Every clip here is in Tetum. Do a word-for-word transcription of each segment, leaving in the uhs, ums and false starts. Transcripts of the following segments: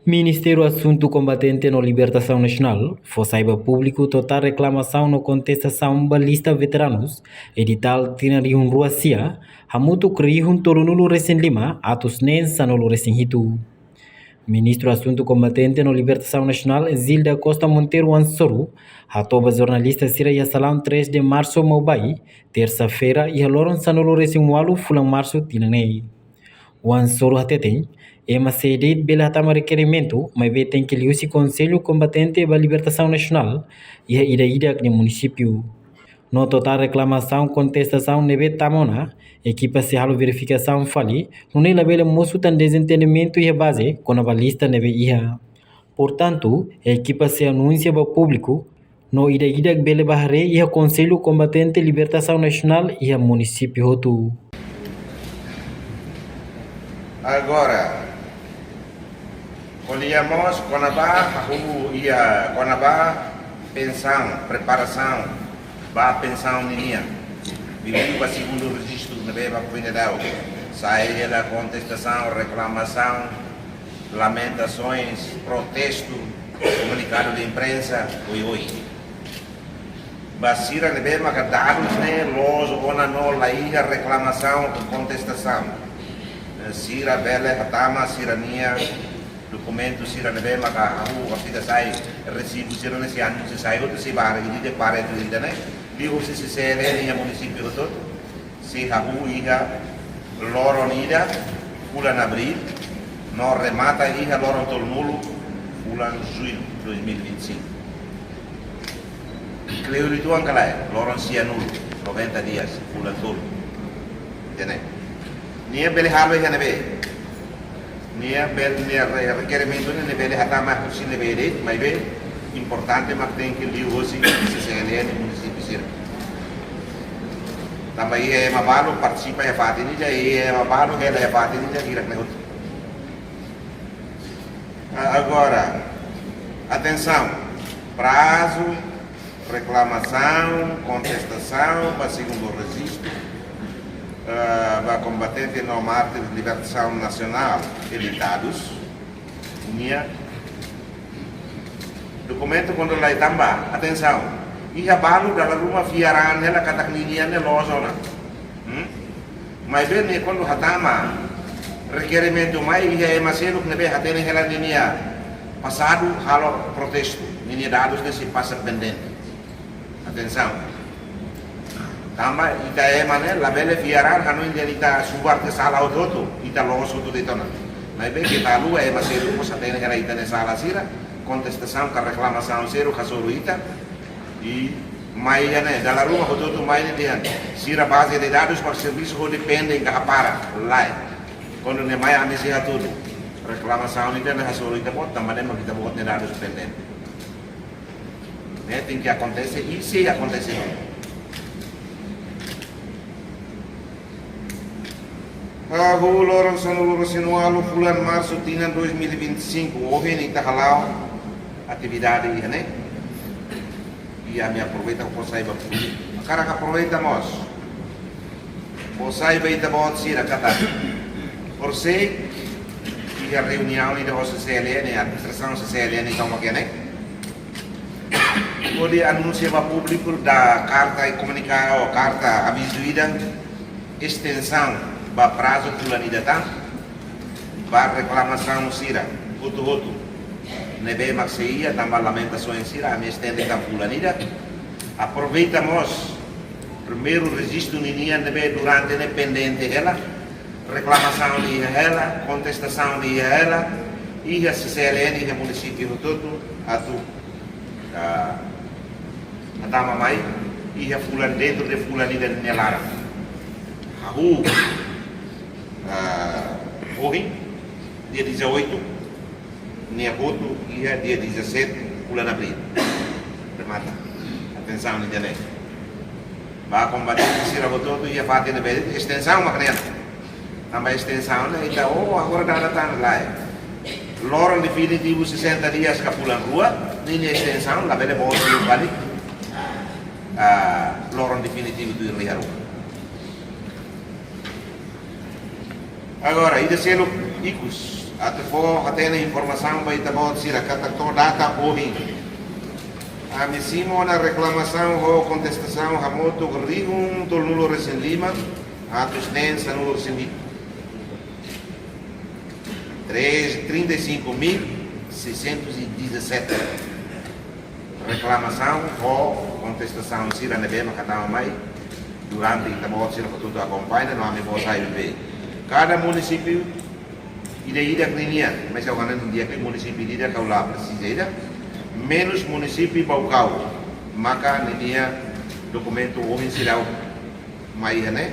Ministériu Asuntu Kombatente no Libertasaun Nasionál fó sai ba públiku totál reklamasaun no kontestasaun ba lista veteranus, editál tinan rihun rua sia, hamutuk rihun tolunulu resin lima atus neen sanulu resin hitu. Ministru Asuntu Kombatente no Libertasaun Nasionál, Zilda Costa Monteiro, oan soru hato'o ba jornalista sira iha salaun três de Março Maubai, tersa-feira, iha loron sanulu resin ualu fulan Março tinan ne'e. Oan soru hateten, ema sé de'it bele hatama rekerimentu, maibé tenke liuhusi Konsellu Kombatente ba Libertasaun Nasionál iha ida-idak nia munisípiu. No totál reklamasaun kontestasaun ne'ebé tama ona, ekipa sei halo verifikasaun fali, nune'e labele mosu tan dezentendimentu iha baze kona-ba lista ne'ebé iha. Portantu, ekipa sei anunsia ba públiku, no ida-idak bele bá haree iha Konsellu Kombatente Libertasaun Nasionál iha munisípiu hotu. Agora, ko'alia mós kona-ba, hahú iha kona-ba pensaun, preparasaun ba pensaun ninian. Bibi ba segundu rejistu ne'ebé ba foin daudaun. Sai hela kontestasaun, reklamasaun, lamentasoens, protestu, komunikadu de imprensa, oioin. Ba sira ne'ebé maka dadus ne'e loos ona no la iha reklamasaun ka kontestasaun, sira bele hatama sira-nia dokumentu sira ne'ebé maka hahú, hahú ida sai, resibu sira-ne'e sei anunsia sai hotu, sei bá haree ida-idak, bá haree ida-idak ne'e, liuhusi C C L N iha munisípiu hotu, sei hahú iha loron ida fulan Abríl, no remata iha loron tolunulu fulan Jullu dois mil e vinte e cinco. Kleur uitoan ka lae, loron sianulu, noventa dias, fulan tolu. Entende? Nia bele halo iha ne'ebé? Nia bele, nia re-, rekerimentu ne'e, nia bele hatama husi ne'ebé de'it, maibé importante mak tenke liuhosi C C L N munisípiu sira. Tanba iha ema balu partisipa iha fatin ida, iha ema balu hela iha fatin ida, hirak-ne'e hotu. Ah, agora, atensaun, prazu, reklamasaun, kontestasaun ba segundu rejistu, ah, ba kombatente no mártir libertasaun nasionál, editadus, nia dokumentu kuandu la iha tanba, atensaun, iha balu dala ruma fiar an hela katak ninian ne'e loos ona. Hmm? Maibé ne'e kuandu hatama rekerimentu mai, iha ema seluk ne'ebé hatene hela ninia pasadu halo protestu, ninia dadus ne'e sei pasa pendente. Atensaun. Tanba ita ema ne'e labele fiar an hanoin dehan ita subar tiha sala hotu-hotu, ita loos hotu de'it ona. Maibé keta haluha ema seluk mós hatene hela ita-nia sala sira, kontestasaun ka reklamasaun seluk hasoru ita, i mai iha ne'e, dala ruma hotu-hotu mai ne'e dehan, sira baze de dadus para servisu hodi pendente ka hapara, lae. Kuandu ne'e mai ami sei hatudu. Reklamasaun ida-ne'e hasoru ita-boot, tanba ne'e mak ita-boot nia dadus pendente. Ne'e tenke akontese, i sei akontese no. Hahú loron sanulu resin ualu fulan Marsu tinan dois mil e vinte e cinco, ohin ita hala'o atividade iha ne'e. I ami aproveita fó sai ba públiku. Hakarak aproveita mós fó sai ba ita-boot sira katak, horisehik iha reuniaun ida ho C C L N, administrasaun C C L N tomak iha ne'e, hodi anunsia ba públiku, dada karta komunikadu, karta avizu ida, estensaun ba prazu fulan ida tan, ba reklamasaun sira hotu-hotu ne'ebé mak sei iha, tanba lamentasaun sira, ami estende tan fulan ida. Aproveita mós, primeiru rejistu ninian ne'ebé durante ne'e pendente hela, reklamasaun iha hela, kontestasaun iha hela, iha C C L N, iha munisípiu hotu-hotu, atu, ah, hatama mai, iha fulan, dentru de fulan ida nia laran. Hahú, ah, ohin, dia dezoito, nia hotu iha dia dezassete fulan Abríl. Remata. Atensaun ida-ne'e. Ba kombatente sira hotu-hotu iha fatin ne'ebé de'it, estensaun mak ne'e. Tanba estensaun ne'e ita, oh, agora dada tan, lae. Loron definitivu sessenta dias ka fulan rua, ninia estensaun labele bolu fali. Ah, loron definitivu tuir lei haruka. Agora, ida seluk ikus, Atu fó hatene informasaun ba ita-boot sira katak to'o data ohin, ami simu ona reklamasaun ho kontestasaun hamutuk rihun tolunulu-resin-lima, atus neen sanulu-resin-hitu. Três, trinta e cinco mil seiscentos e dezassete. Reklamasaun ho kontestasaun sira ne'ebé mak hatama mai durante ita-boot sira hotu-hotu akompaña no ami-boot sai bebé. Kada munisípiu ida-idak ninia, mas ha'u hanoin di'ak liu munisípiu ida-idak ha'u la presiza ida, menus munisípiu Baucau, maka ninia dokumentu ohin seidauk mai iha ne'e,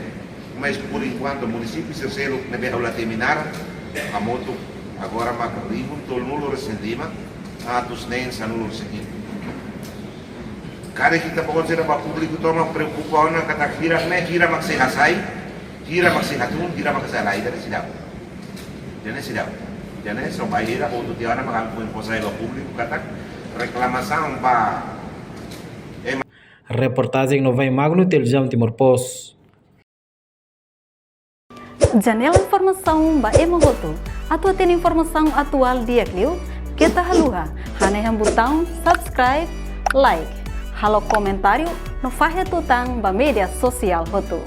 mas por enquanto munisípiu sira seluk ne'ebé ha'u la temi naran, hamutuk agora maka rihun tolunulu-resin-lima, atus neen sanulu-resin-hitu. Karik ita-boot sira ba públiku tomak preokupa ona katak hira ne'e, hira mak sei hasai, hira mak sei hatún, hira mak hasai lai dari seidauk. Jadi seidauk. Jadi só ba hira hotu tiha ona mak ami foin fó sai ba públiku katak reklamasaun ba Reportajen Novai Magno, Televizaun Timor Post. Janela informasaun ba ema hotu. Atu hatene informasaun atuál di'ak liu, keta haluha hanehan butaun subscribe, like, halo komentáriu no fahe tutan ba média sosiál hotu.